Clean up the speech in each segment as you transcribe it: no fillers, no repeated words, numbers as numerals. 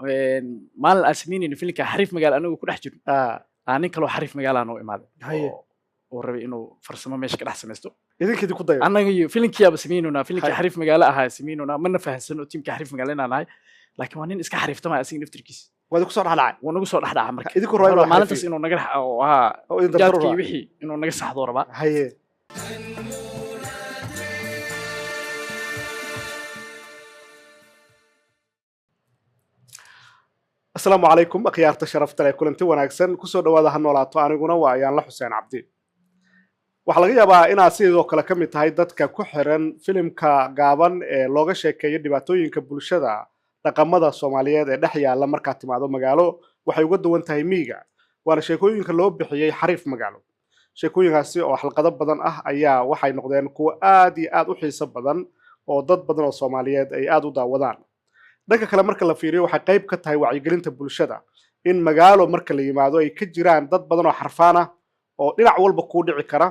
Maalin aan samaynayno filimka Xariif Magaalo, anagu ku dhex jirno, aa nin kaloo Xariif Magaalaa noo imaaday oo rabay inuu farsamo meesha ka dhex samaysto. Idinka idinku dayo. Annaga iyo filimkiyaaba sameynaynaa, filimkii Xariif Magaalo ahaa sameynaynaa. Mana fahansano tiimka Xariif Magaalo inaan nahay, laakiin waa nin iska xariiftamaya asiga naftirkiisa. Waa idinku soo dhexdhacay. Wuu nagu soo dhexdhaca marka. Idinku rabaa inuu maalintaas xariifiyo. Inuu naga dhex oo ahaa oo idin dardaro jaadkii rabaa. Wixii inuu naga saxdoo rabaa. Asalaamu calaykum, akhyaarta sharafta leh, kulanti wanaagsan, kusoo dhawaada Ha Noolaato. Aniguna waa Ayaanla Xuseen Cabdi. Waxaa laga yaabaa inaad sidoo kale ka mid tahay dadka ku xiran filimka gaaban ee looga sheekeeyo dhibaatooyinka bulshada, dhaqamada Soomaaliyeed ee dhex yaalla markaad timaado magaalo waxay uga duwan tahay miyiga. Waana sheekooyinka loo bixiyey Xariif Magaalo. Sheekooyinkaasi oo xalqado badan ah ayaa waxay noqdeen kuwo aad iyo aad u xiiso badan oo dad badan oo Soomaaliyeed ay aad u daawadaan. Dhanka kale marka la fiiriyo, waxay qayb ka tahay wacyigelinta bulshada in magaalo marka la yimaado ay ka jiraan dad badan oo xarfaan ah oo dhinac walba kuu dhici kara,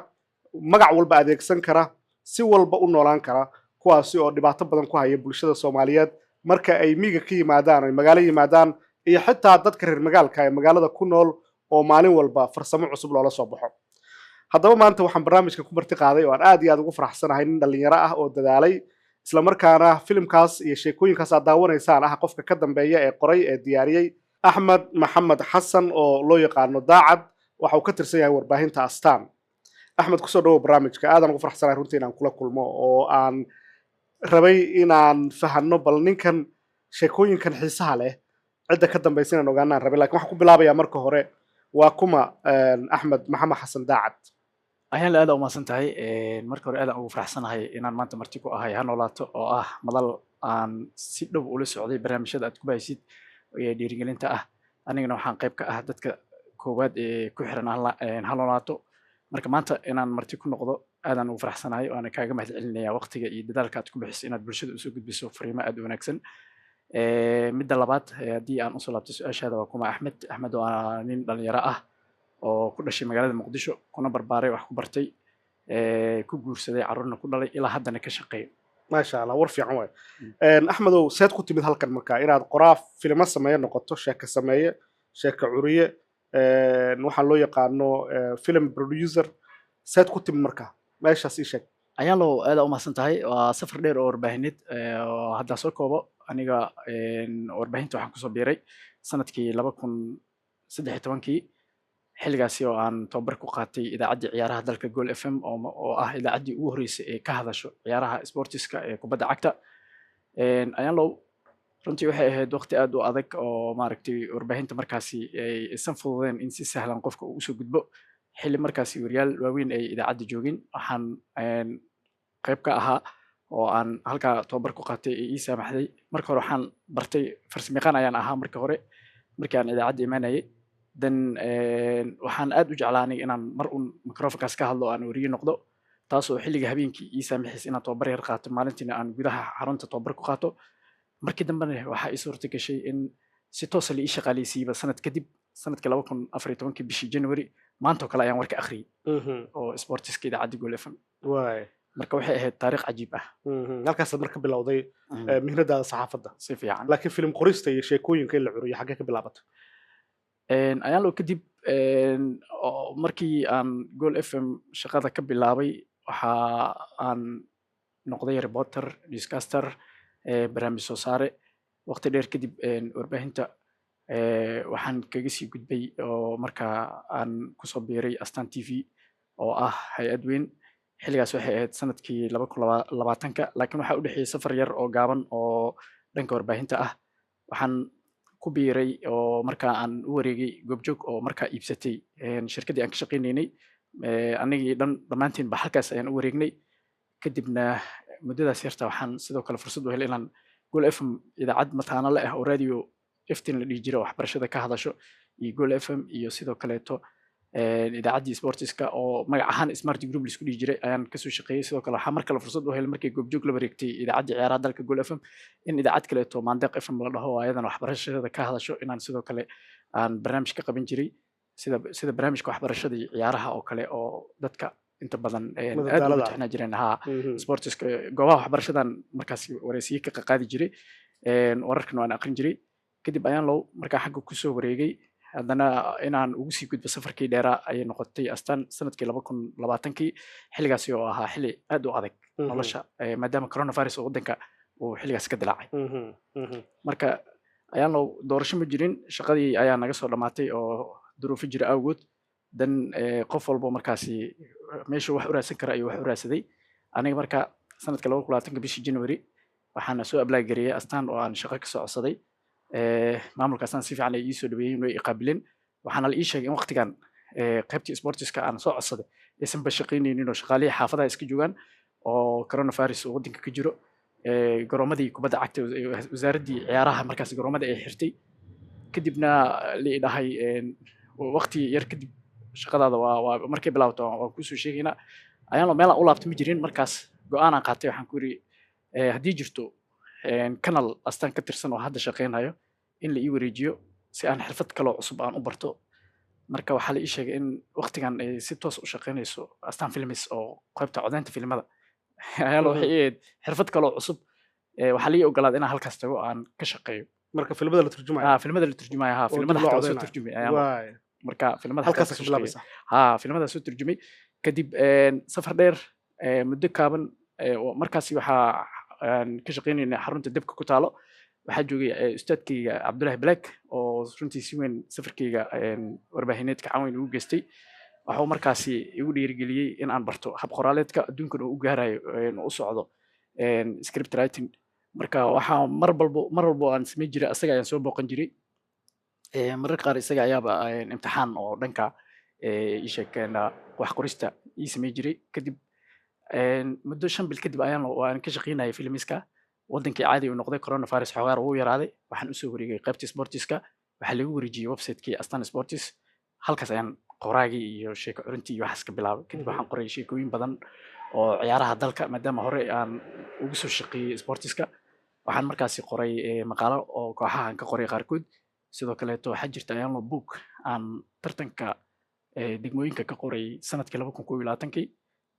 magac walba adeegsan kara, si walba u noolaan kara, kuwaasi oo dhibaato badan ku haya bulshada Soomaaliyeed marka ay miyiga ka yimaadaan, ay magaalo yimaadaan, iyo xitaa dadka reer magaalka ee magaalada ku nool oo maalin walba farsamo cusub loola soo baxo. Haddaba maanta waxaan barnaamijka ku marti qaaday oo aan aad iyo aad ugu faraxsanahay nin dhallinyaro ah oo dadaalay, isla markaana filimkaas iyo sheekooyinkaas aad daawanaysaan ah qofka ka dambeeya ee qoray ee diyaariyey, Axmed Maxamed Xasan oo loo yaqaano Daacad. Waxa uu ka tirsan yahay warbaahinta Astaan. Axmed, kusoo dhawow barnaamijka. Aadaan ugu faraxsanahay runtii inaan kula kulmo oo aan rabay inaan fahanno bal ninkan sheekooyinkan xiisaha leh cidda ka dambaysa inaan ogaanaan rabay. Lakin waxaan ku bilaabayaa marka hore, waa kuma Axmed Maxamed Xasan Daacad? Ayaan la aad umahadsan tahay. Marka hore aadaan ugu faraxsanahay inaan maanta marti ku ahay Ha Noolaato, oo ah madal aan si dhow ula socday barnaamijyada aad ku bahaysid ee dhiirigelinta ah. Anigana waxaan qayb ka ah dadka koowaad ee ku xiran Ha Noolaato. Marka maanta inaan marti ku noqdo aadaan ugu faraxsanahay, waana kaaga mahad celinaya waqtiga iyo dadaalka aad ku bixiso inaad bulshada usoo gudbiso fariimo aad u wanaagsan. Midda labaad, haddii aan usoo laabto su-aashaada, waa kuma Axmed? Axmed waa nin dhalinyaro ah oo ku dhashay magaalada Muqdisho, kuna barbaaray, wax ku bartay, ku guursaday, carruurna ku dhalay, ilaa haddana ka shaqeeyo. Maasha Allah, war fiican waay. Axmedow, seed ku timid halkan marka inaad qoraa filimo sameeye noqoto, sheeko sameeye, sheeko curiye, waxaa loo yaqaano film producer? Seed ku timid marka meeshaas, ii sheeg. Ayaalow, aad u mahadsan tahay. Waa safar dheer oo warbaahineed oo haddaa soo koobo. Aniga warbaahinta waxaan kusoo biiray sanadkii 2013-kii, xilligaasi oo aan tababar ku qaatay idaacaddii ciyaaraha dalka, Gool FM, oo ah idaacaddii ugu horreysay ee ka hadasho ciyaaraha sportiska ee kubadda cagta. Ayaalow, runtii waxay ahayd waqti aad u adag oo maaragtay warbaahinta markaasi ay isan fududeen in si sahlan qofka uu usoo gudbo, xilli markaasi wariyaal waaweyn ay idaacadda joogin. Waxaan qayb ka ahaa oo aan halkaa tababar ku qaatay ee ii saamaxday. Marka hore waxaan bartay farsamayaqaan ayaan ahaa marka hore markii aan idaacadda imaanayay. Then waxaan aad u jeclaa aniga inaan mar un microphonekaas ka hadlo oo aan wariye noqdo, taasoo xilliga habeenkii ii saamaxaysa inaan tababar yar qaato, maalintiina aan gudaha xarunta tababar ku qaato. Markii dambena waxaa ii suurta gashay in si toosa la ii shaqaaleysiiyeyba sanad kadib, sanadkii 2014-kii bishii January, maanta oo kale ayaan warka akhriyey oo sportiska idaacadda Gool FM. Marka waxay ahayd taariikh cajiib ah. Halkaasaad marka bilowday mihnadaada saxaafadda? Si fiican. Laakiin film qorista iyo sheekooyinka in la curiyo xaggee ka bilaabatay? Ayaanlo, kadib oo markii aan Gool FM shaqada ka bilaabay, waxa aan noqday reporter, newscaster, barnaamij soo saare. Waqti dheer kadib warbaahinta waxaan kaga sii gudbay oo markaa aan kusoo biiray Astaan TV oo ah hay-ad weyn. Xilligaas waxay ahayd sanadkii 2020-ka, laakiin waxaa u dhexeeyey safar yar oo gaaban oo dhanka warbaahinta ah. Waxaan ku biiray oo markaa aan u wareegay Goobjoog oo markaa iibsatay shirkaddii aan ka shaqaynaynay. Anigii dhan dhammaantiin ba halkaas ayaan u wareegnay. Kadibna muddadaas yarta waxaan sidoo kale fursad u helay inaan Gool FM, idaacad mataano le ah oo Radio Iftin la dhihi jiray oo waxbarashada ka hadasho, iyo Gool FM, iyo sidoo kaleeto idaacaddii sportiska oo magac ahaan Smart Group laisku dhihi jiray ayaan kasoo shaqeeyey. Sidoo kale waxaa mar kale fursad u helay markii Goobjoog la wareegtay idaacaddii ciyaaraha dalka, Gool FM, in idaacad kaleeto Maandeeq FM la dhaho oo ayadana waxbarashada ka hadasho inaan sidoo kale aan barnaamij ka qaban jiray, sida barnaamijka waxbarashada iyo ciyaaraha oo kale oo dadka inta badan aad ugu Madadaalada. tixnaa jireen haa. Sportiska, goobaha waxbarashadan markaas wareysiye ka qaadi jiray, wararkana waan aqrin jiray. Kadib ayaan low markaa xagga kusoo wareegay, haddana inaan ugu sii gudbo safarkii dheeraa ayay noqotay Astaan sanadkii 2020-kii, xilligaasi oo ahaa xilli aad u adag nolosha, maadaama coronavirus oo waddanka uu xilligaas ka dilaacay. Marka ayaan low doorasho ma jirin, shaqadii ayaa naga soo dhammaatay oo duruufo jira awgood. Dan qof walbo markaasi meeshuu wax u raadsan kara ayuu wax u raadsaday. Aniga marka sanadka 2020-ka bishii January waxaana soo apply gareeyay Astaan oo aan shaqo ka soo codsaday. Maamulka Astaan si fiican ay ii soo dhaweeyeen, way i qaabileen. Waxaana la ii sheegay in waqtigan qaybtii sportiska aan soo codsaday aysan ba shaqaynaynin oo shaqaalihii xaafadaha iska joogaan oo coronavirus uu waddanka ka jiro. Garoomadii kubadda cagta, wasaaraddii ciyaaraha markaas garoomada ay xirtay. Kadibna la i dhahay waqti yar kadib shaqadaada waa markay bilaabato waan kuusoo sheegaynaa. Ayaan meel aan u laabto ma jirin. Markaas go'aan aan qaatay, waxaan ku yidhi haddii jirto kanal Astaan ka tirsan oo hadda shaqaynayo in la ii wareejiyo si aan xirfad kaloo cusub aan u barto. Marka waxaa la ii sheegay in waqtigan ay si toos u shaqaynayso Astaan Films oo qaybta codeynta filimada. Ayaa waxay ii ahayd xirfad kaloo cusub. Waxaa la ii ogolaaday inaan halkaas tago aan ka shaqeeyo. Marka filimada la turjumayo? Ah, filimada la turjumaya, ha. Oo filimada dib loo xataa waa soo codeynayo. turjumay ayaan. Marka filimada xataa halkaasa kasoo ka shaqeeyay. bilaabaysaa? Ha, filimada soo turjumay. Kadib safar dheer, muddo kaaban, oo markaasi waxaa aan ka shaqeynaynay xarunta Debka ku taalo. Waxaa joogay ustaadkayga Cabdullaahi Black oo runtii si weyn safarkayga warbaahineed gacan weyn ugu geystay. Waxuu markaasi igu dhiirigeliyey in aan barto hab qoraaleedka adduunkan uu u gaarayo oo u socdo, script writing. Marka waxaa mar walbo aan samayn jiray asaga ayaan soo booqan jiray. Mararka qaar isaga ayaaba imtixaan oo dhanka ii sheeg wax qorista ii samayn jiray. Kadib muddo 5 bil kadib ayaan waan ka shaqeynayay filmiska. Wadankii caadi uu noqday, coronavirus xoogaar wuu yaraaday. Waxaan usoo wareegay qaybtii sportiska. Waxaa lagu wareejiyey website-kii Astaan Sportis. Halkaas ayaan qoraagii iyo sheeko curintii iyo waxaas ka bilaabay. Kadib waxaan qoray sheekooyin badan oo ciyaaraha dalka, maadaama hore aan ugu soo shaqeeyey sportiska. Waxaan markaasi qoray maqaalo oo kooxaha aan ka qoray qaarkood. Sidoo kaleeto waxaa jirta ayaanlo book aan tartanka degmooyinka ka qoray sanadkii 2021-kii,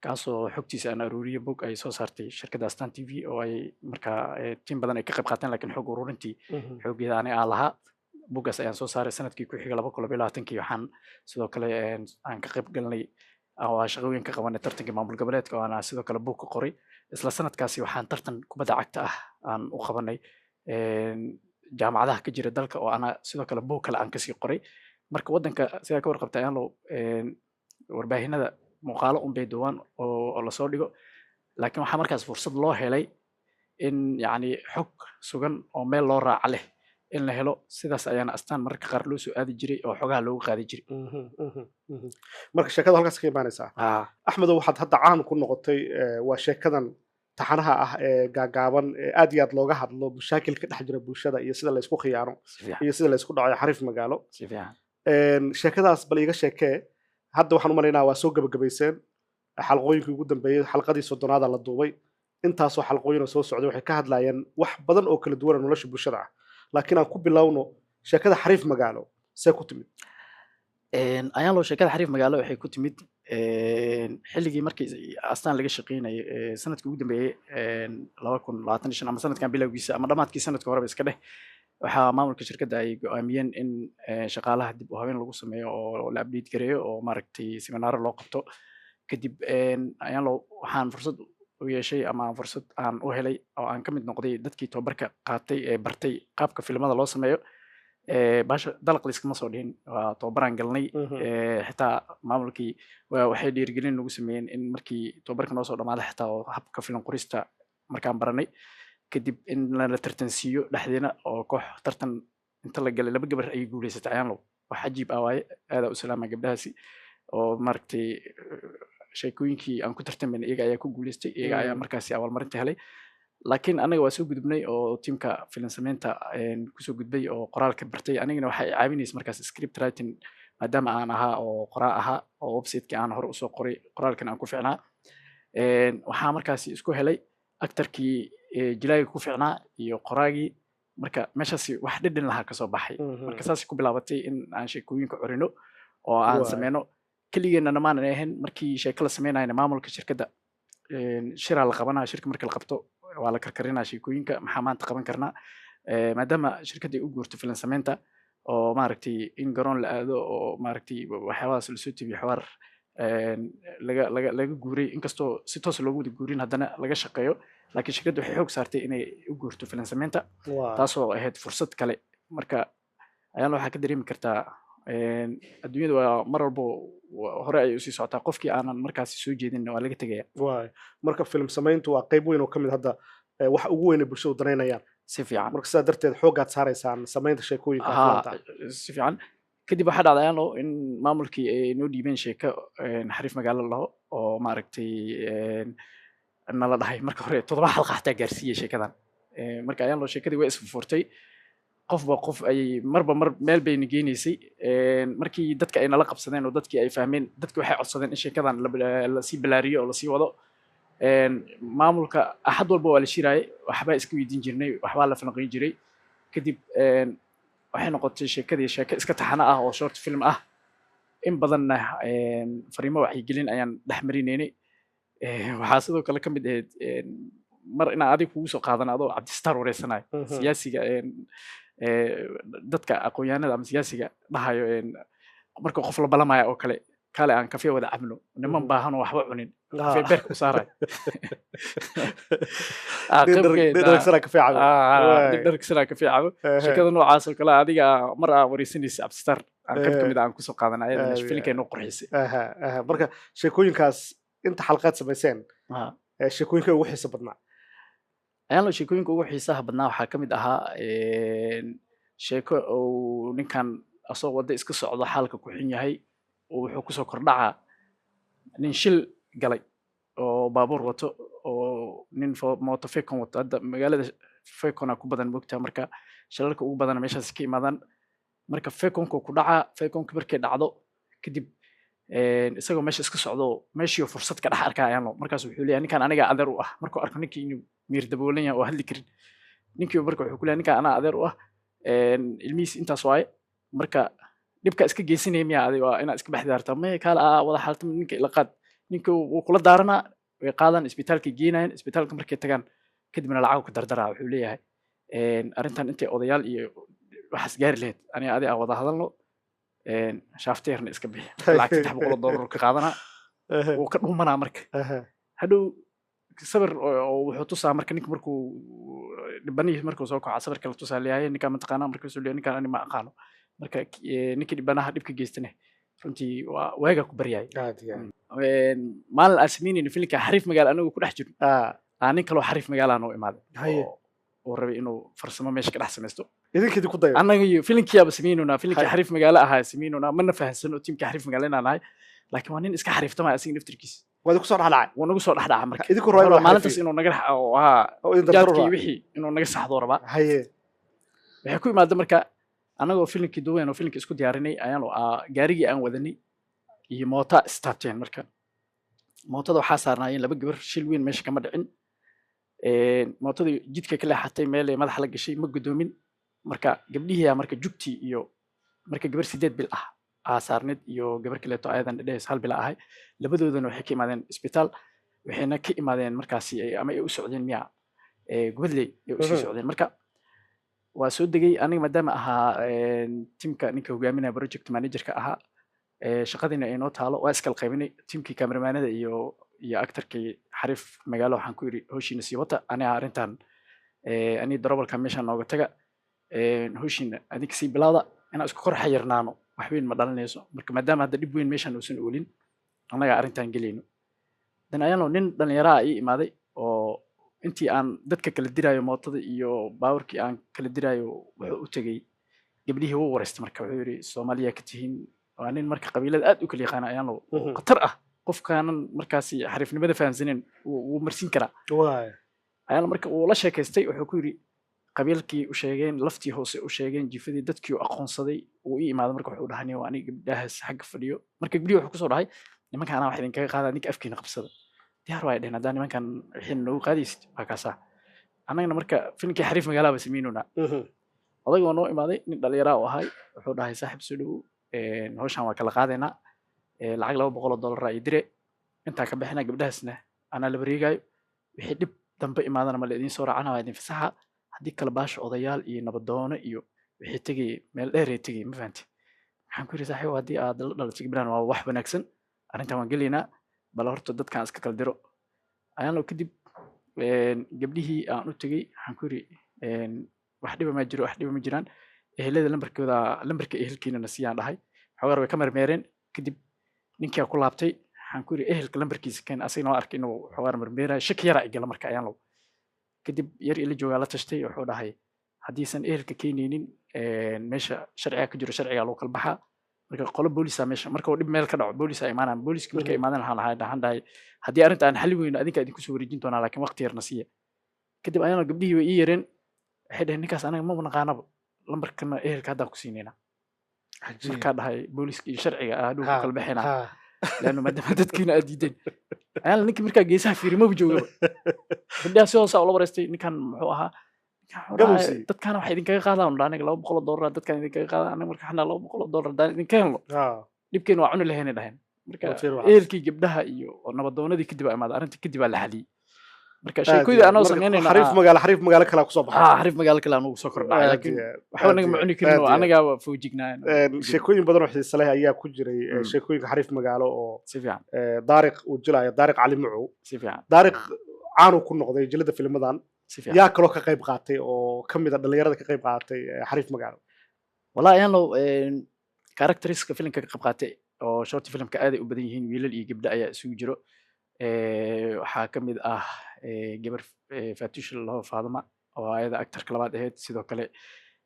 kaasoo xogtiisa aan aruuriyey, book ay soo saartay shirkadda Astaan TV oo ay markaa tiim badan ay ka qayb qaateen, laakiin xog ururintii xoogeeda ani aan lahaa. Buuggaas ayaan soo saaray sanadkii ku xiga 2022-kii. Waxaan sidoo kale aan ka qayb galnay oo aan shaqooyin ka qabanay tartankii maamul goboleedka oo aan sidoo kale buug ka qoray. Isla sanadkaasi waxaan tartan kubadda cagta ah aan u qabanay jaamacadaha ka jira dalka oo ana sidoo kale buug kale aan kasii qoray. Marka waddanka sidaa ka warqabta ayaan lo warbaahinada muuqaalo un bay duwaan oo lasoo dhigo, laakiin waxaa markaas fursad loo helay in yacni xog sugan oo meel loo raaca leh in la helo. Sidaas ayaana Astaan mararka qaar loo soo aadi jiray oo xogaha loogu qaadi jiray. Marka sheekada halkaas ka imaanaysaa. Axmedow, waxaad hadda caan ku noqotay waa sheekadan taxanaha ah ee gaagaaban ee aad iyo aad looga hadlo mashaakil ka dhex jira bulshada iyo sida laysku khiyaano si fiican iyo sida laysku dhaco, Xariif Magaalo. Si fiican. Sheekadaas bal iiga sheekee. Hadda waxaan u malaynaa waa soo gebagabayseen xalqooyinkii ugu dambeeyey, xalqadii 30aada la duubay. Intaasoo xalqooyin oo soo socday waxay ka hadlayeen wax badan oo kala duwan oo nolosha bulshada ah, laakiin aan ku bilowno sheekada Xariif Magaalo, see ku timid? Ayaan loo sheekada Xariif Magaalo waxay ku timid xilligii markii Astaan laga shaqeynayay sanadkii ugu dambeeyey 2025 ama sanadkan bilowgiisa ama dhammaadkii sanadka horeba iska dheh. Waxaa maamulka shirkadda ay go'aamiyeen in shaqaalaha dib u habeyn lagu sameeyo oo la update gareeyo oo maaragtay seminaaro loo qabto. Kadib ayaan loo waxaan fursad u yeeshay ama aan fursad aan u helay oo aan ka mid noqday dadkii tababarka qaatay ee bartay qaabka filimada loo sameeyo. Baasha dalaq liskama soo dhihin, waa tababaraan galnay. Xitaa maamulkii waxay dhiirigelin nagu sameeyeen in markii tababarka noo soo dhamaaday, xitaa oo habka filim qorista markaan baranay kadib, in lala tartansiiyo dhexdeena oo koox tartan inta la galay laba gabar ayay guuleysatay. Ayaan low wax cajiib ah waaye, aadaa u salaama gabdhahaasi oo maaragtay sheekooyinkii aan ku tartamayna iyaga ayaa ku guuleystay, iyaga ayaa markaasi abaalmarinta helay. Laakiin anaga waa soo gudubnay oo tiimka filim sameynta kusoo gudbay oo qoraalka bartay. Anigana waxay i caawinaysa markaas script writing, maadaama aan ahaa oo qoraa ahaa oo website-kii aan hore usoo qoray qoraalkan aan ku ficnaa. Waxaa markaasi isku helay actarkii jilaaga ku ficnaa iyo qoraagii. Marka meeshaasi wax dhedhen lahaa kasoo baxay. Marka saasay ku bilaabatay in aan sheekooyinka curino oo aan sameyno. Keligeennana maanan ahayn. Markii sheeko la sameynayna maamulka shirkadda shiraa la qabanaya. Shirka marka la qabto waa la karkarinaa sheekooyinka, maxaa maanta qaban karnaa. Maadaama shirkadda ay u guurto filim samaynta oo maaragtay in garoon la aado oo maaragtay waxyaabahaas lasoo tibiyo xawaar laga laga laga guuray, inkastoo si toos loogu wada guurin haddana laga shaqeeyo, laakiin shirkadda waxay xoog saartay inay u guurto filim samaynta, taasoo ahayd fursad kale. Marka ayaana waxaa ka dareemi kartaa adduunyada waa mar walbo hore ayay usii socotaa, qofkii aanan markaasi soo jeedin waa laga tegaya. Waay, marka film samayntu waa qayb weyn oo ka mid hadda waxa ugu weyn ay bulshadu danaynayaan. Si fiican. Marka sidaa darteed xooggaad saaraysaan samaynta sheekooyinka Haa, aflaanta. Si fiican. Kadib waxaa dhacday ayaano in maamulkii ay noo dhiibeen sheeko Xariif Magaalo la dhaho oo maaragtay nala dhahay marka hore 7 xalqa xataa gaarsiiyey sheekadan. Marka ayaano sheekadii way isfurfurtay, qofba qof ayay marba mar meel bayna geenaysay. Markii dadka ay nala qabsadeen oo dadkii ay fahmeen, dadki waxay codsadeen in sheekadan lasii balaariyo oo lasii wado. Maamulka axad walba waa la shiraayay, waxbaa iska weydiin jirnay, waxbaa la falanqeyn jiray. Kadib waxay noqotay sheekadii sheeko iska taxano ah oo short film ah. In badanna fariimo wacyigelin ayaan dhex marinaynay. Waxaa sidoo kale ka mid ahayd mar inaan adiga kugu soo qaadan adoo Cabdistaar wareysanayo siyaasiga, dadka aqoon-yahanada ama siyaasiga dhahayo marka qof la balamaya oo kale, kale aan kafee wada cabno, niman baahan oo waxba cunin kafee beerka u saarayo. Nin dharagsanaa kafee cabo. Nin dharagsanaa kafee cabo. Sheekada noocaas oo kale adiga mar aa wareysanaysa Cabdistaar aan qayb ka mid ah aan kusoo qaadanay, ayadana filimkay noo qurxisay. Marka sheekooyinkaas inta xalqaad samayseen, sheekooyinka ugu xiisa badnaa? Ayaan lo sheekooyinka ugu xiisaha badnaa waxaa ka mid ahaa sheeko uu ninkan asoo wadda iska socdo xaalka ku xun yahay oo wuxuu kusoo kordhacaa nin shil galay oo baabuur wato oo nin mooto fekon wato. Hadda magaalada fekona ku badan mogtaa, marka shilalka ugu badana meeshaas ka imaadaan. Marka fekonka ku dhacaa, fekonka markay dhacdo kadib isagoo meesha iska socdo meeshii fursad ka dhex arkaa ayaan lo markaas wuxuu leeyahay ninkan aniga adeer u ah. Markuu arko ninkii inuu miir daboolan yahay oo hadli karin ninkii, marka wuxuu ku leeyahay ninkan anaa adeer u ah, ilmihiis intaas waaye, marka dhibka iska geysanaya miyaa adiga, waa inaad iska baxdaartaa maya, kaala aa wada xaaltama ninka ila qaad. Ninka wuu kula daaranaa, way qaadaan, isbitaalkay geenayaan. Isbitaalka markay tagaan kadibna lacag ku dardaraa, wuxuu leeyahay arrintan intay odayaal iyo waxaas gaari lahayd aniga adi aan wada hadalno, shaafteerna iska bixi. Lacag $300 ka qaadanaa, wuu ka dhuumanaa. Marka hadhow sawir oo wuxuu tusaa marka ninka markuu dhibanihii markuu soo kaco sawirka la tusaa leeyahay ninkaan mataqaanaa, markaasuu leeyahay ninkaan ani ma aqaano. Marka ninkii dhibanaha dhibka geystane runtii waa waagaa ku baryayay. Aad iyo aad. Maalin aan samaynayno filimka Xariif Magaalo anagu ku dhex jirno aa nin kaloo Xariif Magaalaha noo imaaday oo rabay inuu farsamo meesha ka dhex samaysto. Idinka idinku dayo. Annaga iyo filimkiyaaba sameynaynaa, filimkii Xariif Magaalo ahaa sameynaynaa, mana fahansano tiimkii Xariif Magaalo inaan nahay, laakiin waa nin iska xariiftamaya asiga naftirkiisa. Waa idinku soo dhexdhacay. Wuu nagu soo dhexdhaca marka. Idinku rabaa inuu maalintaas xariifiyo. Inuu naga dhex oo haa oo idin dardar jaadkii rabaa. Wixii inuu naga saxdoo rabaa. Waxay ku imaada marka anagoo filimkii duubayn oo filimkii isku diyaarinay ayaan gaarigii aan wadanay iyo moota istaabteen. Marka mootada waxaa saarnaayeen laba gabar, shil weyn meesha kama dhicin. Mootadii jidka ka leexatay, meel ay madaxa la gashay, ma gudoomin. Marka gabdhihii aa marka jugtii iyo marka gabar 8 bil ah aa saarneyd iyo gabar kaleeto ayadan dhedhehes 1 bil ahay, labadoodana waxay ka imaadeen isbitaal, waxayna ka imaadeen markaasi ama ay u socdeen miya Gubadley ay usii socdeen. Marka waa soo degay aniga maadaama ahaa tiimka ninka hogaaminaya, project managerka ahaa, shaqadiina ay noo taalo, waa iskala qaybinay tiimkii kameramaanada iyo actorkii Xariif Magaalo. Waxaan ku yidhi howshiina sii wata, aniga arrintan aniga darobalka meeshaan nooga taga, howshiina adinka sii bilaawda, inaan isku kor xayirnaano wax weyn ma dhalinayso. Marka maadaama hadda dhib weyn meeshaan uusan oolin, annaga arrintan gelayno. Dan ayaanoo nin dhallinyaraa ii imaaday oo intii aan dadka kala diraayo mootada iyo baaburkii aan kala diraayo wuxuu u tegey gabdhihii, wuu wareystay. Marka wuxuu yidhi Soomaaliya ka tihiin? Waa nin marka qabiilada aad u kala yaqaana ayaanoo khatar ah, qofkaanan markaasi xariifnimada fahamsanin wuu marsiin karaa. Ayaana marka uu la sheekaystay, wuxuu ku yidhi qabiilkii u sheegeen, laftii hoose u sheegeen, jifadii dadkii u aqoonsaday. Uu ii imaaday marka wuxuu dhahay nin aniga gabdhahaas xagga fadhiyo. Marka gabdhihii wuxuu kusoo dhahay nimankan anaa wax idinkaga qaadaa, ninka afkiina qabsada. Diyaar waay dheheen, haddaa nimankan wixiina noogu qaadaysid waa kaasaa. Annagana marka filimkii Xariif Magaalaba sameynoonaa. Odayga waa noo imaaday, nin dhallinyaraa u ahay. Wuxuu dhahay saaxiib soo dhowow, hawshan waa kala qaadaynaa, lacag $200 ii dire, intaa ka bixina, gabdhahaasna anaa la wareegaayo, wixii dhib dambe imaadana ma la idiin soo raacana, waa idin fasaxa. Haddii kale baasha odayaal iyo nabadoono iyo wixii tegay meel dheer ay tegay, ma fahanti? Waxaan ku yidhi, saaxiib, haddii aad la dhalatay gabdhahan waa wax wanaagsan, arrintan waan gelaynaa, bal horta dadkaan iska kala diro. Ayaan kadib gabdhihii aan u tegey, waxaan ku yidhi, wax dhiba ma jiro, wax dhiba ma jiraan, ehelada lambarkooda, lambarka ehelkiina na siiyaan dhahay. Xoogaa way ka mermeereen. Kadib ninkaa ku laabtay, waxaan ku yidhi, ehelka lambarkiisa keen. Asagana waa arkay inuu xoogaa mermeerayo, shaki yaraa igala. Marka ayaan low kadib yar ila joogaa la tashtay, wuxuu dhahay, haddiisan ehelka keenaynin, meesha sharciga ka jiro, sharcigaa lagu kala baxaa. Marka qolo boolisaa meesha marka uu dhib meel ka dhaco, boolisaa imaanaan. Booliska markay imaadaan, waxaan lahaa, waxaan dhahay, haddii arrinta aan xalli weyno, adinkaa idinku soo wareejin doonaa, laakiin waqti yarna siiya. Kadib ayana gabdhihii way ii yareen, waxay dhaheen, ninkaas anaga maba naqaanaba, lambarkana ehelka haddaan ku siinayna. Markaa dhahay booliska iyo sharciga ah hadhow ku kala baxaynaa, leanno maadaama dadkiina aad diideen. Ayaan ninkii markaa geesaha fiiri, maba joogaba. Gabdhaha si hoosa ula wareystay, ninkan muxuu ahaa? Ninkan wuxuu dhahay, Gabowsi. Dadkaana waxay idinkaga qaadaan dha aniga $200 dadkaan idinkaga qaadaan. Aniga marka waxaan $200 haddaan idinka helno, dhibkeena waa cuni lahaynay dhaheen. Marka Waa fiir waxaas. Ehelkii gabdhaha iyo nabadoonadii kadib aa imaaday, arrintii kadib aa la xaliyey. Marka Aad iyo sheekooyda aad. anoo Marka sameynayna xariif magaalo, xariif magaalo kalaa kusoo baxay. Xariif magaalo kale aan ugu soo kordhacay, Aad laakiin iyo aad, waxba aad naga ma iyo cuni aad, karin aad oo iyo aad. anagaaba foojignaa. Sheekooyin badan oo xiise leh ayaa ku jiray sheekooyinka xariif magaalo oo Si fiican. Daariq uu jilayo, Daariq Cali Mucow. Si fiican. Daariq caanuu ku noqday jilada filmadan. Si fiican. Yaa kaloo ka qayb qaatay oo ka mid a dhalinyarada ka qayb qaadatay xariif magaalo? Wallahi ayaan low characteriska filimka ka qayb qaatay oo short filmka aad ay u badan yihiin, wiilal iyo gabdho ayaa isugu jiro. Waxaa ka mid ah gabar Fatush la dhaho, Faaduma, oo ayada actorka labaad ahayd. Sidoo kale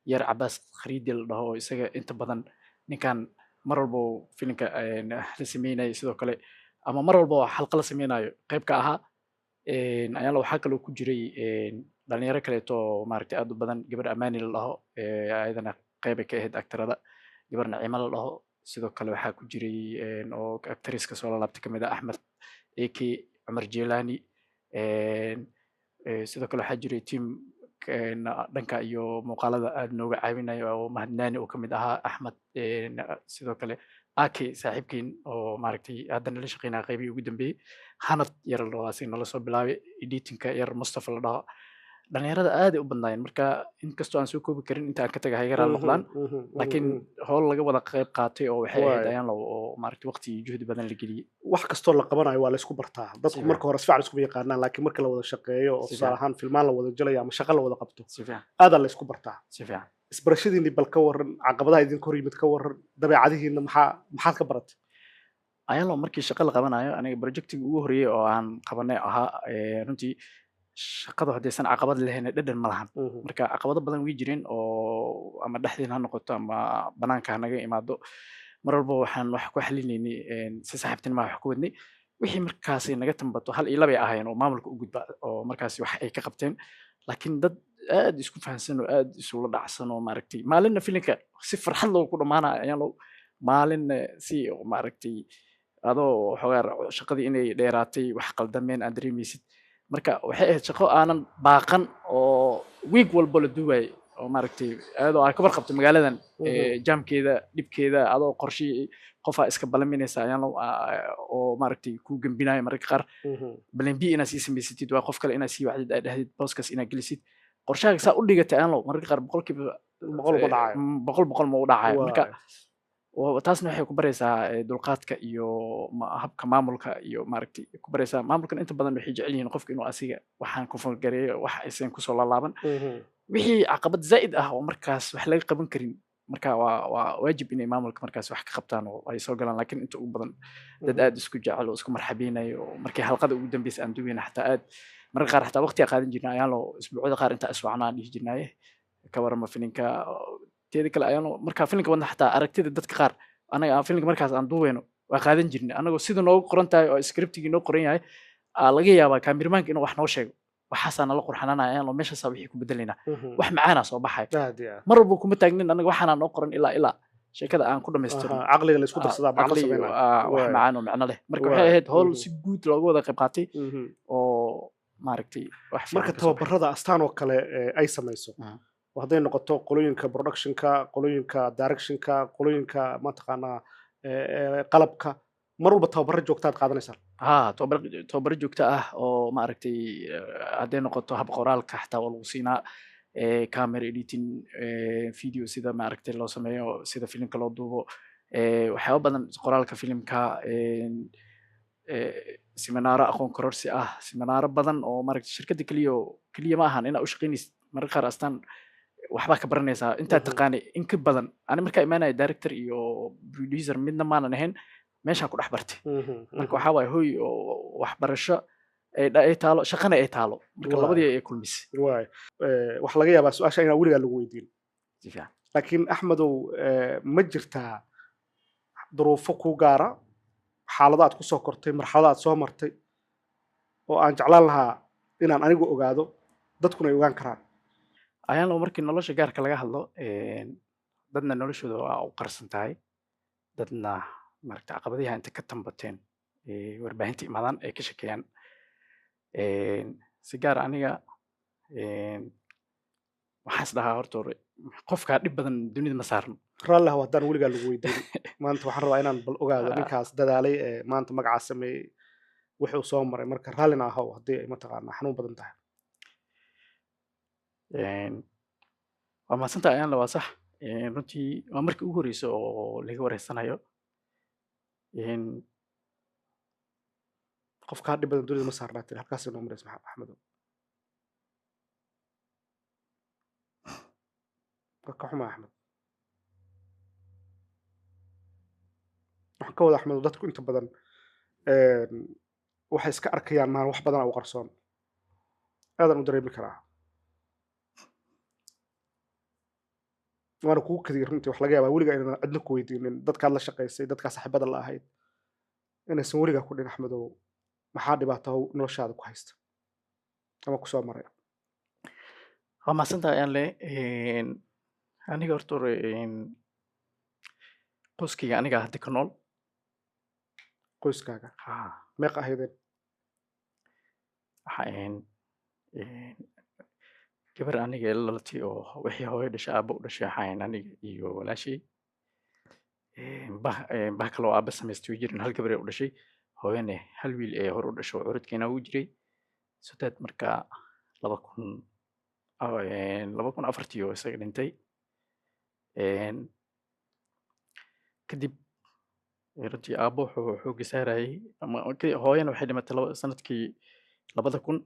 yar Cabaas Khariidi la dhaho, oo isaga inta badan ninkan mar walba uu filimka la sameynayo, sidoo kale ama mar walba oo xalqa la sameynayo qayb ka ahaa. Ayaan waxaa kaloo ku jiray dhalinyaro kaleeto oo maaragtay aad u badan. Gabar Amaani la dhaho, ayadana qeybay ka ahayd actorada, gabar Naciimo la dhaho. Sidoo kale waxaa ku jiray oo actriska soo lalaabtay kamid ah Axmed AK Cumar Jelani. Sidoo kale waxaa jiray team dhanka iyo muuqaalada aad nooga caawinaya oo Mahadnaani uu kamid ahaa, Axmed, sidoo kale AK saaxiibkiin oo maaragtay hadda nala shaqeynaya qaybihii ugu dambeeyey, Hanad yar la dhaho, asiga nala soo bilaabay editingka, yar Mustafa la dhaho. Dhalinyarada aad ay u badnaayeen. Marka inkastoo aan soo koobi karin, inta aan ka tagay ha iga raali noqdaan, laakiin howl laga wada qayb qaatay oo waxay ahayd ayaan law oo maaragtay waqti iyo juhdi badan la geliyey. Wax kastoo la qabanayo waa la isku bartaa. Dadku Si marka hore si fiican iskuma yaqaanaan, laakiin marka la wada shaqeeyo oo Si tusaale fiican. ahaan filmaan la wada jelayo ama shaqo la wada qabto, Si fiican. aadaa la isku bartaa. Si fiican. Isbarashadiinni bal ka waran, caqabadaha idinka hor yimid ka waran, dabeecadihiinna maxaad ka baratay? Ayaan law markii shaqo la qabanayo, aniga projectiga ugu horreeyey oo aan qabanay ahaa, runtii shaqadu haddaysan caqabad lahayn dhadhan ma lahan. Marka caqabado badan way jireen oo ama dhexdeen ha noqoto ama banaanka ha naga imaado. Mar walba waxaan wax ku xalinaynay si saaxiibtinima wax ku wadnay. Wixii markaasi naga tambato, hal iyo labay ahaayeen oo maamulka u gudba oo markaasi wax ay ka qabteen, laakiin dad aad isku fahansan oo aad isula dhacsan oo maaragtay maalinna filinka si farxad loogu ku dhamaanaya ayaan loo, maalinna si maaragtay adoo xoogaa shaqadii inay dheeraatay, wax qaldameen aad dareemaysid. Marka waxay ahayd shaqo aanan baaqan oo week walba la duubayay oo maaragtay ayadoo aad ka warqabto magaaladan jaamkeeda, dhibkeeda, adoo qorshe qofaa iska balaminaysa ayaan oo maaragtay kuu gembinayo mararka qaar. Plan B inaad sii samaysatid, waa qof kale inaad sii wacdid, aad dhahdid booskaas inaad gelisid, qorshahaaga saa u dhigatay. Ayaan lo mararka qaar 100% ma dhacayo. 100% ma u dhacayo. Marka taasna waxay ku baraysaa dulqaadka iyo habka maamulka iyo maaragtay ku baraysaa. Maamulkan inta badan waxay jecel yihiin qofka inuu asiga waxaan ku fangareeyo, wax aysan kusoo laalaaban. Wixii caqabad zaa'id ah oo markaas wax laga qaban karin, marka waa waajib inay maamulka markaas wax ka qabtaan oo ay soo galaan. Laakiin inta ugu badan dad aad isku jecel oo isku marxabeynayo, oo markii halqada ugu dambeysa aan duweyna, xataa aad mararka qaar xataa waqti aan qaadan jirnay ayaan loo, isbuucyada qaar intaa iswacnaa aan dhihi jirnaaye, ka warama filinka. Teeda kale ayaan markaa filinka wadna, xataa aragtida dadka qaar anaga aan filinka markaas aan duweyno waa qaadan jirnay anagoo sida noogu qoran tahay oo scriptigii noo qoran yahay. Aa laga yaabaa kaamirmaanka inuu wax noo sheego, waxaasaa nala qurxananaya ayaan loo, meeshaasaa wixii ku bedelaynaa, wax macaanaa soo baxay. Aad iyo aad. Mar walba kuma taagnin anaga waxaanaa noo qoran ilaa sheekada aan ku dhamaystirno. Caqliga la isku darsadaa macno caqli sameynaya. Wax macaan oo micno leh. Marka waxay ahayd howl si guud looga wada qayb qaatay oo maaragtay wax fiican Marka ka soo baxay. Tababarada astaan oo kale ay samayso oo hadday noqoto qolooyinka productionka, qolooyinka directionka, qolooyinka mataqaanaa qalabka, mar walba tababaro joogtaad qaadanaysaan? Ha, tababar joogto ah oo maaragtay hadday noqoto hab qoraalka xataa waa lagu siinaa. Camera editing, video sida maaragtay loo sameeyo, sida filimka loo duubo, waxyaabo badan, qoraalka filimka, seminaaro aqoon kororsi ah, seminaaro badan oo maaragtay shirkadda keliya keliya ma ahan inaa u shaqaynaysid. Mararka qaar Astaan waxbaa ka baranaysaa intaad taqaanay in ka badan. Ani markaa imaanaya director iyo producer midna maanan ahayn, meeshaan ku dhex bartay. Marka waxaa waaye hoy oo waxbarasho ay taalo, shaqana ay taalo, marka labadii ay kulmisay. Waay, waxaa laga yaabaa su-aasha inaan weligaa lagu weydiin. Si fiican. Laakiin Axmedow, ma jirtaa duruufo kuu gaara, xaalado aad kusoo kortay, marxalado aad soo martay oo aan jeclaan lahaa inaan anigu ogaado, dadkuna ay ogaan karaan? Ayaan markii nolosha gaarka laga hadlo, dadna noloshooda waa u qarsan tahay, dadna maaragta caqabadaha inta ka tambateen warbaahinta imaadaan ay ka shekeeyaan. Si gaar aniga waxaan is dhahaa horta hore qofkaa dhib badan dunida ma saarno. Raalli haw haddaan weligaa lagu weydiin. Maanta waxaan rabaa inaan bal ogaado ninkaas dadaalay ee maanta magacaas sameeyey wuxuu soo maray. Marka raallina ahow haddii ay mataqaanaa xanuun badan tahay. Waa mahadsantahay Ayaanle, waa sax. Runtii waa markii ugu horreysay oo laga wareysanayo. Qofkaa dhib badan dunida ma saarnaa tiri, halkaasay noo maraysa. Axmedow, waa ka xumaa Axmed. Waxaan ka wada, Axmedow, dadku inta badan waxay iska arkayaan maan wax badan u qarsoon, aadaan u dareemi karaa, waana kugu kadiyay runtii. Wax laga yaabaa weligaa inaan cidna ku weydiinin, dadkaad la shaqaysay, dadkaa saaxiibada la ahayd, inaysan weligaa ku dhin Axmedow maxaa dhibaato noloshaada ku haysta ama kusoo maray. Waa mahadsantahay Ayaanle. Aniga horta hore qoyskayga aniga hadda ka nool. Qoyskaaga? Haa. Meeqa ahaydeen? Waxa ahayn gabar aniga ila dhalatay oo wixii hooyo dhashay aabbo u dhashay, waxaa ahayn aniga iyo walaashay. Bah kaloo aabba samaystay way jirin, hal gabar ay u dhashay. Hooyane hal wiil ee hore u dhashay oo curadkeena uu jiray sodaad. Marka 2004-tii oo isaga dhintay. Kadib runtii aabbo wuxuu xoogga saarayay ama hooyana waxay dhimatay laba sanadkii 2000.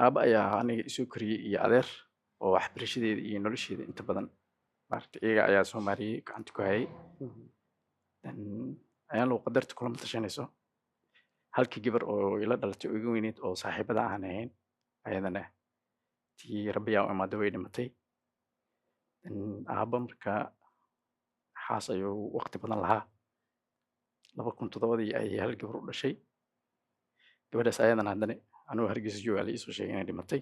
Aabba ayaa aniga isoo koriyey iyo adeer oo waxbarashadeeda iyo nolosheeda inta badan maaragtay iyaga ayaa soo maariyey, gacanta ku hayay. Ayaan lagu qadarta kulama tashanayso. Halkii gabar oo ila dhalatay oo iga weyneyd oo saaxiibada aan ahayn, ayadana tii rabbiyaa u imaaday, way dhimatay. Aabba marka xaas ayuu waqti badan lahaa. 2007-dii ayay hal gabar u dhashay. Gabadhaas ayadana haddana anigoo Hargeysa jooga la iisoo sheegay inay dhimatay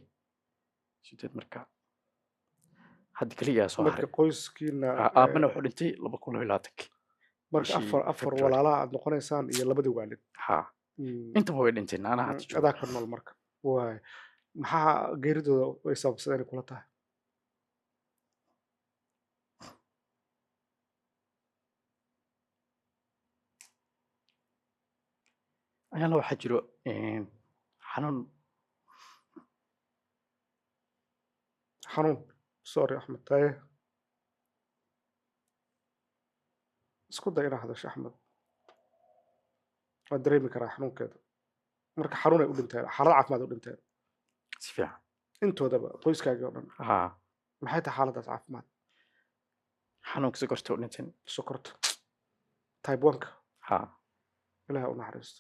sideed. Marka hadda keligaa soo marka haray. Qoyskiina Aabbana wuxuu dhintay 2022-kii marka bishii afar February. Walaalaha aad noqonaysaan iyo labadii waalid? Haa. Intaba way dhinteen, anaa hadda jooga. Adaa ka nool. Marka waay, maxaa geeridooda ay sababsadeen inay kula tahay? Ayaana waxaa jiro xanuun. Xanuun, sorry Axmed. Taye, isku day inaad hadasho Axmed, waan dareemi karaa xanuunkeeda. Marka xanuun ay u dhinteen, xaalad caafimaad ay u dhinteen? Si fiican. Intoodaba, qoyskaagii oo dhan? Haa. Maxay tahay xaaladdaas caafimaad? Xanuunka sokorta u dhinteen. Sokorta type 1-ka? Haa. Ilaah u naxariisto.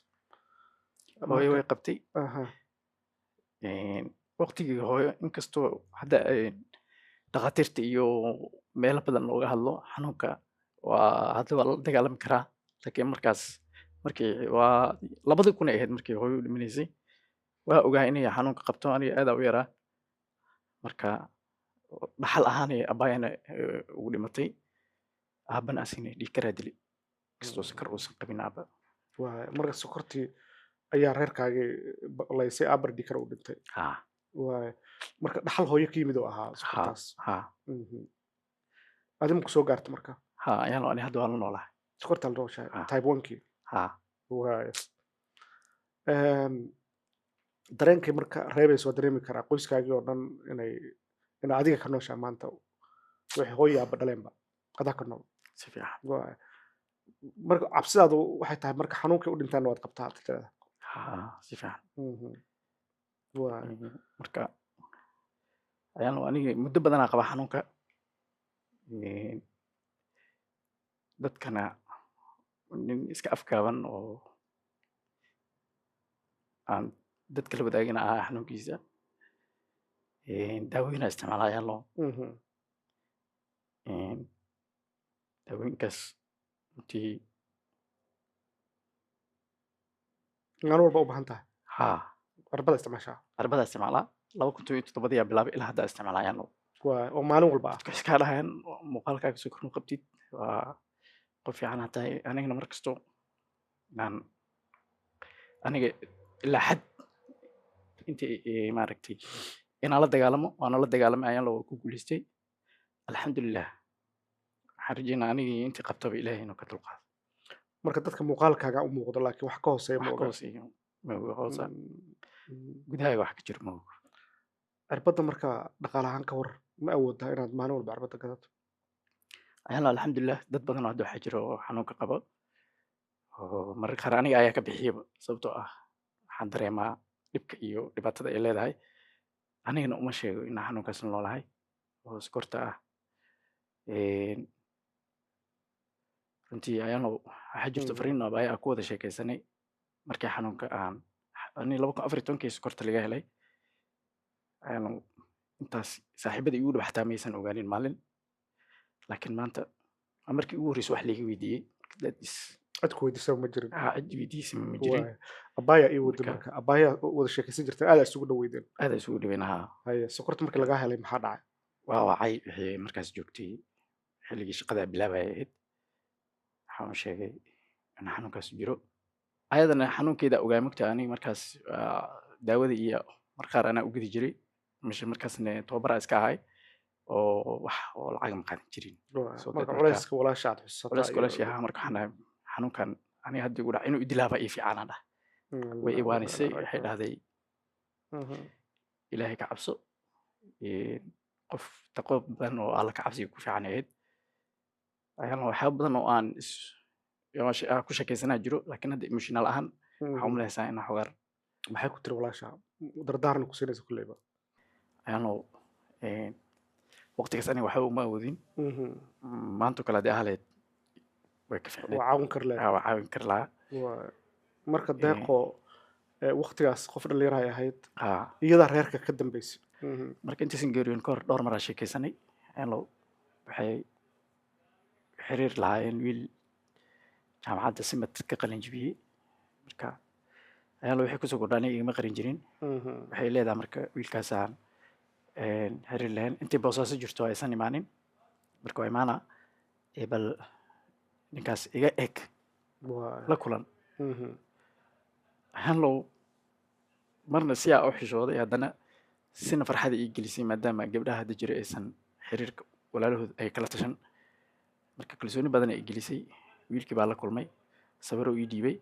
Hooyo way qabtay. Waqtigii hooyo, inkastoo hadda dhakhaatiirta iyo meelo badan looga hadlo xanuunka, waa hadda waa la dagaalami karaa, laakiin markaas markii waa 2000 ay ahayd markii hooyo u dhimanaysay, waa ogaa inay xanuunka qabto. Aniga aadaa u yaraa. Marka dhaxal ahaanay abbaayana ugu dhimatay, aabbana asina dhiig karaa dili, inkastoo sokor uusan qabin aabba. Waay, marka sokortii ayaa reerkaagii laysay, aabar dhikar u dhintay? Haa. Waay, marka dhaxal hooyo ka yimid oo ahaa sokortaas? Haa. Adima ku soo gaarta marka? Haa, ayaan ani hadda waa la noolahay. Sokortaa la nooshahay? Haa. Type 1-kii? Haa. Waay. Dareenkay marka reebaysa waa dareemi karaa qoyskaagii oo dhan inay ina adiga ka nooshaa maanta, wixii hooyo aabba dhaleenba adaa ka nool. Si fiican. Marka cabsidaadu waxay tahay marka xanuunkay u dhintaanna waad qabtaa aad tirada. Ha, si fiican. Waay. Marka ayaan aniga muddo badanaa qabaa xanuunka. Dadkana nin iska afgaaban oo aan dadka la wadaagina ahaa xanuunkiisa. Daawooyinaa isticmaala ayaan loo. Daawooyinkaas runtii Maalin walba u baahan tahay? Haa. Cirbada isticmaashaa? Cirbadaa isticmaalaa. 2017-yaa bilaabay, ilaa hadda isticmaala ayaan loo. Waay, oo maalin walba ah? Dadka waxay iskaa dhahayaan muuqaalkaaga soo korma qabtid, waa qof fiican aa tahay. Anigana mar kasto inaan aniga ilaa xad intii maaragtay inaan la dagaalamo, waana la dagaalamay ayaan loo, ku guuleystay, alxamdulilah. Waxaan rajeynaa anigii intii qabtaba Ilaahay inuu ka dulqaado. Marka dadka muuqaalkaaga u muuqdo, laakiin wax ka hooseeya ma wax ka oga. Hooseeyo ma oga, hoosa gudahaaga wax ka jiro ma oga. Cirbadda marka dhaqaale ahaan ka war, ma awoodaa inaad maalin walba cirbadda gadato? Ayaan alxamdulilah, dad badan oo hadda waxaa jira oo xanuunka qabo oo mararka qaar aniga ayaa ka bixiyaba, sababtoo ah waxaan dareemaa dhibka iyo dhibaatada ay leedahay. Anigana uma sheego inaan xanuunkaas la noolahay oo sokorta ah. Runtii ayaana waxaa jirto fariin oo abaya aan ku wada sheekaysanay markii xanuunka aan ani 2014-kii sokorta laga helay. Ayaana intaas saaxiibada igu dhow xataa maysan ogaanin maalin, laakiin maanta waa markii ugu horreysay wax layga weydiiyey. That is Cid ku weydiisaba ma jirin? Ah, cid weydiisay ma jirin. Waay. Abaya ii wada Marka marka abaya wada sheekaysan jirteen, aad isugu dhaweydeen? Aad isugu dhaweyn, haa. Haye, sokorta markii lagaa helay maxaa dhacay? Waa wacay wixii markaas joogtay, xilligii shaqada bilaabaya ahayd. Waxaan u sheegay in xanuunkaas jiro, ayadana xanuunkeeda ogaa mogta. Aniga markaas daawada iyo mar qaar anaa u gedi jiray mesha, markaasna tababaraa iska ahay oo wax oo lacag ma qaadan jirin. Waay. So dad Marka marka culayska walaasha aad xusuusataa culayska iyo walaashii ahaa. Marka waxaan dhahay xanuunkan aniga hadda igu dhac inuu idilaaba ii fiicanaan dhah. Way iwaanisay, waxay dhahday Ilaahay ka cabso. Qof taqwo badan oo Alla ka cabsiga ku fiican ahayd. Ayana waxyaabo badan oo aan is aan ku sheekaysanaa jiro, laakiin hadda emotional ahaan waxaa umalaysaa inaan xogaar. Maxay ku tiri walaasha? Dardaaran ku siinaysa kulleyba. Ayaano waqtigaas aniga waxba uma awoodin. Maanta oo kale haddii ahaleed way ka fiicneed. Waa caawin kar leed. Waa caawin kari lahaa. Waay. Marka deeqo waqtigaas qof dhalinyaro ay ahayd, Haa. iyadaa reerka ka dambeysay. Marka intaysan geeriyoon ka hor dhowr maraa sheekaysanay. Ayaano waxay xiriir lahaayeen wiil jaamacadda Simad ka qalin jibiyey. Marka ayaano waxay kusoo kordhaa aniga igama qarin jirin. Waxay leedahay marka wiilkaasaan xiriir lahayn intay Boosaaso jirto aysan imaanin. Marka waa imaana ee bal ninkaas iga eg la kulan. Hanlow marna si aa u xishooday, haddana sina farxada ii gelisay, maadaama gabdhaha hadda jira aysan xiriirka walaalahood ay kala tashan. Marka kalsooni badan ay gelisay. Wiilkii baa la kulmay, sawiro ii dhiibay,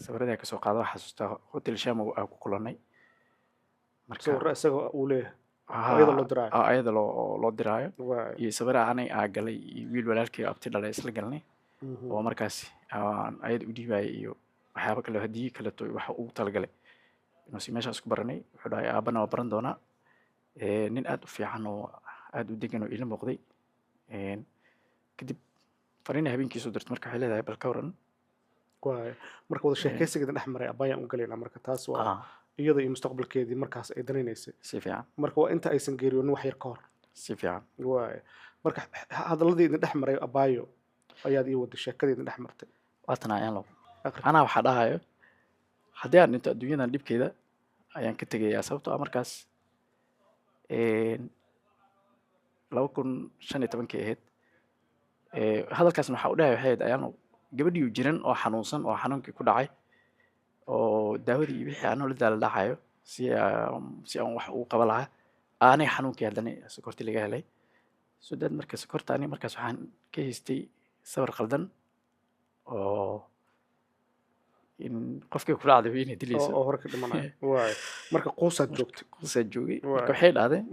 sawiradaa kasoo qaada. Waxaa xasuustaa Hotel Shamow aa ku kulannay. Marka Sawirro isaga uu leeyahay oo iyada loo diraayo? Aa, ayada loo diraayo. Waay. Iyo sawira anay aa galay iyo wiil walaalkay oo abti dhalay isla galnay oo markaas aan ayada u dhiibayay, iyo waxyaabo kale, hadiyo kaleeto waxa ugu talagalay inuu si meeshaas ku baranay. Wuxuu dhahay aabana waa baran doonaa. Nin aad u fiican oo aad u degan oo ila muuqday. Kadib fariina habeenkii soo dirtay. Marka waxay leedahay bal ka waran. Waay. Marka wada sheekaysiga idin dhex maray abayaan u galaynaa. Marka taas waa iyada iyo mustaqbalkeedii markaas ay danaynaysay. Si fiican. Marka waa inta aysan geeriyoonin wax yar ka hor. Si fiican. Waay. Marka hadalladii idin dhex maray abaayo ayaad ii waday, sheekadii idin dhex martay. Waatana ayaan low. Aqri. Anaa waxaa dhahayo haddii aan dhinto adduunyadan dhibkeeda ayaan ka tegayaa, sababtoo ah markaas 2015-kii ahayd. Hadalkaasna waxaa u dhahay waxay ahayd ayaan gabadhii jiran oo xanuunsan oo xanuunkii ku dhacay oo daawadii iyo wixii anoo la daala dhacayo si aan wax ugu qaban lahaa aniga xanuunkii haddana sokortii laga helay. So dad marka sokorta aniga markaas waxaan ka haystay sawir qaldan oo In qofkii ku dhacday inay dilayso. Oo hore ka dhimanayo. Waay, marka quusaad joogtay. Quusaa joogay. Marka waxay dhahdeen,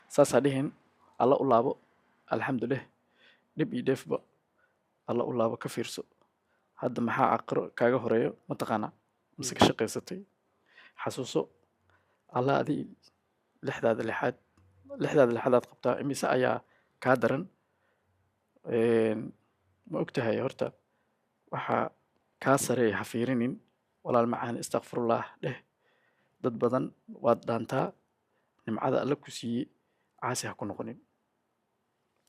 saasaa dhihin, Alla u laabo, alxamdulillah, dhib iyo dheefba Alla u laabo, ka fiirso hadda maxaa aqro kaaga horeeyo, mataqaanaa, mise ka shaqaysatay, xasuuso Alla adi lixdaada lixaad, lixdaada lixaadaad qabtaa, imise ayaa kaa daran. Ma ogtahay horta waxaa kaa sareeya, ha fiirinin, walaal macaan, istakfirullah dheh, dad badan waad dhaantaa, nimcada Alla ku siiyey caasi ha ku noqonin.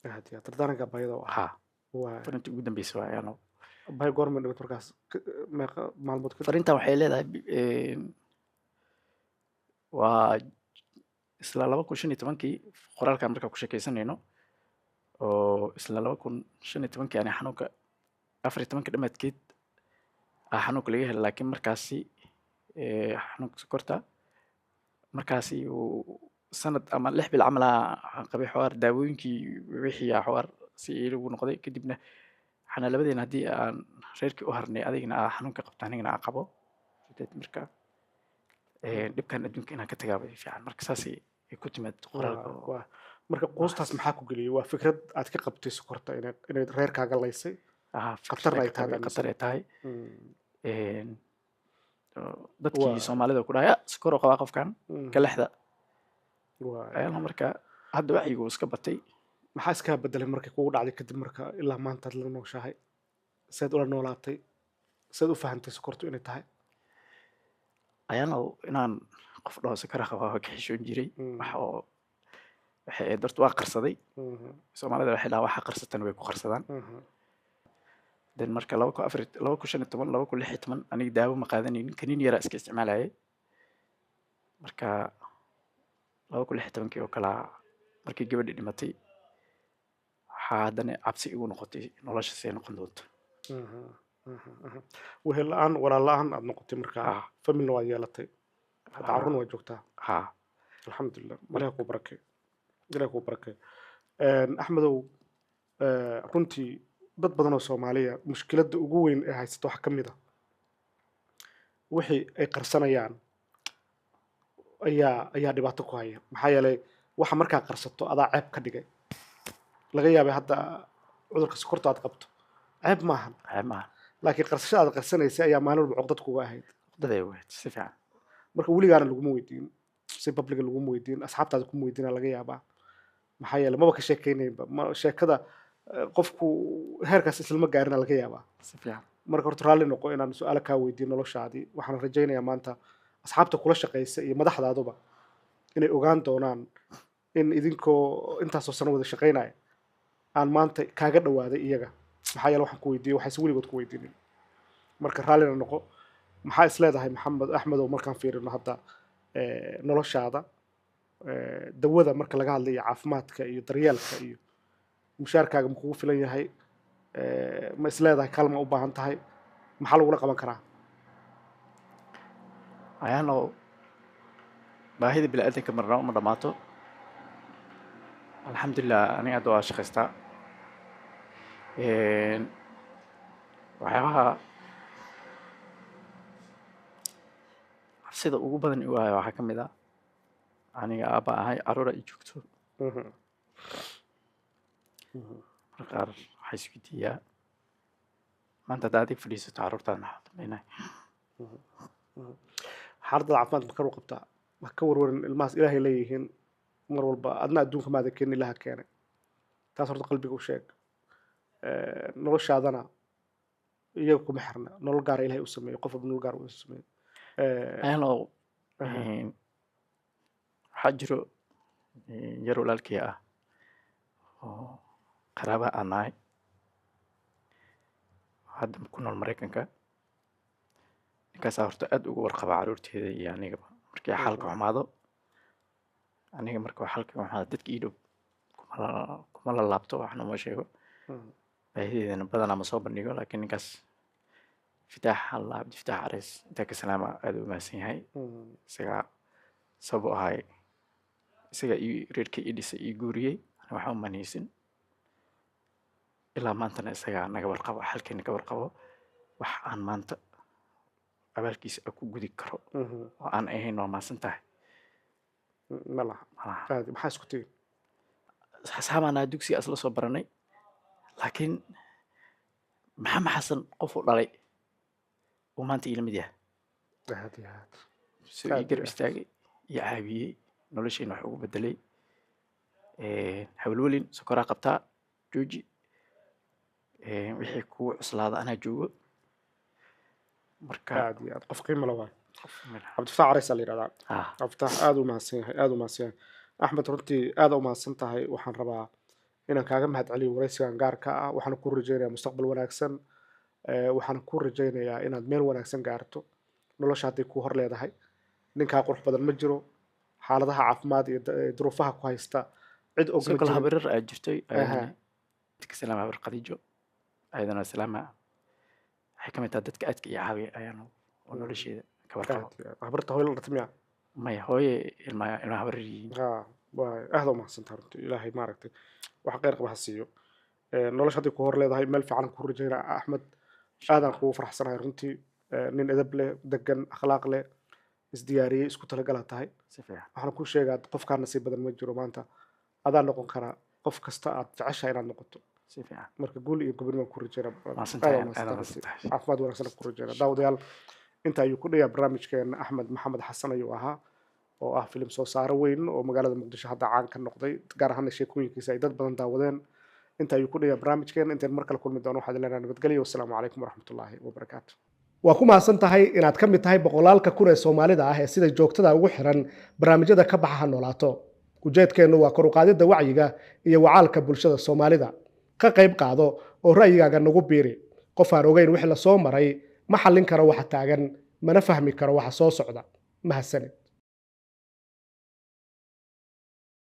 Aad iyo aad dardaaranka bayada u ah. Haa. Waay. Farinta ugu dambeysa waa ayaano. Bay goorma dhimat markaas? Meeqa maalmood kadib? Farintan waxay leedahay waa isla 2015-kii qoraalkan markaa ku sheekaysanayno, oo isla 2015-kii ani xanuunka 14-ka dhamaadkeed aa xanuunka laga helay, laakiin markaasi xanuunka sokorta markaasi uu sanad ama 6 bil camal aan qabay, xogaar daawooyinkii wixii aa xogaar si iigu noqday. Kadibna waxaana labadeena haddii aan reerkii u harnay, adigna aa xanuunka qabta, anigana aa qabo. Sideed marka dhibkan adduunka inaan ka tagaa bay fiican. Marka saasay ay ku timid qoraalka. Marka quustaas maxaa ku geliyey? Waa fikrad aad ka qabtay sokorta inay reerkaaga laysay? Aha. Khatarna ay tahay. Khatar ay tahay. Oo dadkii Soomaalida ku dhahay, "Ah, sokor oo qabaa qofkan ka lexda." Ayana marka hadda wacyigu wuu iska batay. Maxaa iskaa bedelay markay kugu dhacday kadib, marka ilaa maanta aad la nooshahay? Seed ula noolaatay? Seed u fahantay sokortu inay tahay? Ayana inaan qof dhaho sokora qabaa waa ka xishoon jiray. Wax oo waxay ahayd horta waa qarsaday. Soomaalida waxay dhahaan waxa qarsatan way ku qarsadaan. Then marka 2004, 2015, 2016 aniga daawo ma qaadanaynin, kaniin yaraa iska isticmaalayay. Marka 2016-kii oo kalaa markii gabadhii dhimatay, waxaa haddana cabsi igu noqotay nolosha see noqon doonto. Wehel la-aan, walaal la-aan aad noqotay markaa. Familna waad yeelatay hadda? Haa. Carruurna waad joogtaa? Haa. Alxamdulilah, Ilaah kuu barakay, Ilaah kuu barakay. Axmedow, runtii dad badan oo Soomaaliya mushkiladda ugu weyn ee haysata waxaa ka mid ah wixii ay qarsanayaan ayaa dhibaato ku haya, maxaa yeelay waxa markaa qarsato adaa ceeb ka dhigay. Laga yaabay hadda cudurka sokorta aad qabto ceeb maahan. Ceeb maaha. Laakiin qarsashada aad qarsanaysay ayaa maalin walba cuqdad kuga ahayd. Cuqdaday wahayd si fiican. Marka weligaana laguma weydiin, si public-ga laguma weydiin, asxaabtaada kuma weydiina laga yaabaa, maxaa yeelay maba ka sheekeynaynba ma sheekada, qofku heerkaas islama gaarina laga yaabaa. Si fiican. Marka horta raalli noqo inaan su-aalo kaa weydiin noloshaadii. Waxaan rajaynayaa maanta asxaabta kula shaqaysa iyo madaxdaaduba inay ogaan doonaan in idinkoo intaasoo sano wada shaqaynaya aan maanta kaaga dhawaaday iyaga, maxaa yeele waxaan ku weydiiyey waxayse weligood ku weydiinin. Marka raallina noqo. Maxaa is leedahay, Maxamed Axmedow, markaan fiirino hadda noloshaada, dawada marka laga hadlayo, caafimaadka iyo daryeelka iyo mushaarkaaga, ma kugu filan yahay? Ma is leedahay kaalma u baahan tahay? Maxaa lagula qaban karaa? Ayaano baahida bini'aadanka marna uma dhammaato. Alxamdulilah, aniga hadda waa shaqaystaa. Waxyaabaha cabsida ugu badan igu haya waxaa ka mid ah aniga aabba ahay, carruura i joogto. Marka qaar waxaa isweydiiyaa, maanta haddaa adig fadhiisato, carruurtaada maxaa dambeynaya? Xaaladda caafimaad ma kar u qabtaa? Ma ka warwarin, ilmahaas Ilaahay leeyihiin mar walba, adna adduunka maada keenin, Ilaaha keenay. Taas horta qalbiga u sheeg. Noloshaadana iyaga kuma xirna, nolol gaara Ilahay u sameeyey, qof walba nolol gaar u sameeyey. Ayaano waxaa jiro yar walaalkay ah oo qaraaba aan nahay, hadda ku nool Maraykanka. Ninkaasaa horta aad uga warqaba carruurteeda iyo anigaba markii xaalka xumaado. Aniga marka xaalka xumaado dadka ii dhow kuma la laabto, waxna uma sheego, baahideedana badanaa ma soo bandhigo, laakiin ninkaas Fitaax Allah, Cabdifitaax Careys, intaa ka salaama, aad u mahadsan yahay. Isagaa sabab u ahay, isagaa ii reerkii ii dhisay, ii guuriyey, ani waxba uman haysin. Ilaa maantana isagaa naga warqabo, xalkeena ka warqabo. Wax aan maanta abaalkiisa aan ku gudi karo oo aan ahayn waa mahadsan tahay Ma laha. Malaha. Aad maxaa isku tihiin? Asxaabaanaa, dugsiga isla soo baranay, laakiin Maxamed Xasan qof uu dhalay uu maanta iila mid yahay. Aad iyo aad. Soo ii Aad iyo garab aad. istaagay iyo caawiyey, noloshayna wax ugu bedelay. Hawlwelin, sokoraa qabtaa, jooji. Wixii kugu cuslaada anaa joogo. Marka Aad iyo aad qof qiimo la waay. Qof meel. Cabdifataax Carays aa la yidhahdaa. Ah. Cabdifataax aad u mahadsan yahay, aad u mahadsan yahay. Axmed, runtii aad u mahadsan tahay. Waxaan rabaa inaan kaaga mahad celiyo waraysigan gaarka ah. Waxaan kuu rajaynayaa mustaqbal wanaagsan. Waxaan kuu rajaynayaa inaad meel wanaagsan gaarto nolosha hadday kuu hor leedahay. Ninkaa qurux badan ma jiro. Xaaladaha caafimaad iyo duruufaha ku haysta cid og Sidoo ma kale jirin. Habarar aad jirtay ayadana, dadka salaama, habar Khadiijo ayadana salaama. Waxay ka mid tahay dadka aadka iyo caawiya ayaan oo nolosheeda ka warqabo. Aad iyo aad. Habarta hooyo la dhalata miyaa? Maya, hooye ilma ilma habarar yihiin. Ha, waa aad u mahadsantahay runtii. Ilaahay maaragtay wax kheyr qaba ha siiyo. Nolosha hadday ku hor leedahay meel fiican ku rajaynaa. Axmed, aadaan kugu faraxsanahay runtii. Nin edeb leh, degan, akhlaaq leh, isdiyaariyey, isku talagalaa tahay. Si fiican. Waxaan kuu sheegaa, qofkaa nasiib badan ma jiro. Maanta adaa noqon karaa qof kasta aad jeceshahay inaad noqoto. Si fiican. Marka guul iyo gobonimo ku rajaynaa. Mahadsantahay, Aad aad u mahadsantahay. mahadsantahay. Caafimaad wanaagsan ku rajaynaa. Daawadayaal, inta ayuu ku dhayaa barnaamijkeena. Axmed Maxamed Xasan ayuu ahaa, oo ah filim soo saaro weyn oo magaalada Muqdisho hadda caan ka noqday, gaar ahaana sheekooyinkiisa ay dad badan daawadeen. Inta ayuu ku dhayaa barnaamijkeena. Intayn mar kale kulmi doono, waxaad leenahay nabadgelyo. Wasalaamu calaykum waraxmatullaahi wabarakaatu. Waa ku mahadsan tahay inaad ka mid tahay boqolaalka kun ee Soomaalida ah ee sida joogtada ugu xiran barnaamijyada ka baxa Ha Noolaato. Ujeedkeennu waa kor u qaadidda wacyiga iyo wacaalka bulshada Soomaalida. Ka qayb qaado oo ra'yigaaga nagu biiri. Qof aan ogeyn wixii la soo maray ma xallin karo waxa taagan, mana fahmi karo waxa soo socda. Mahadsanid.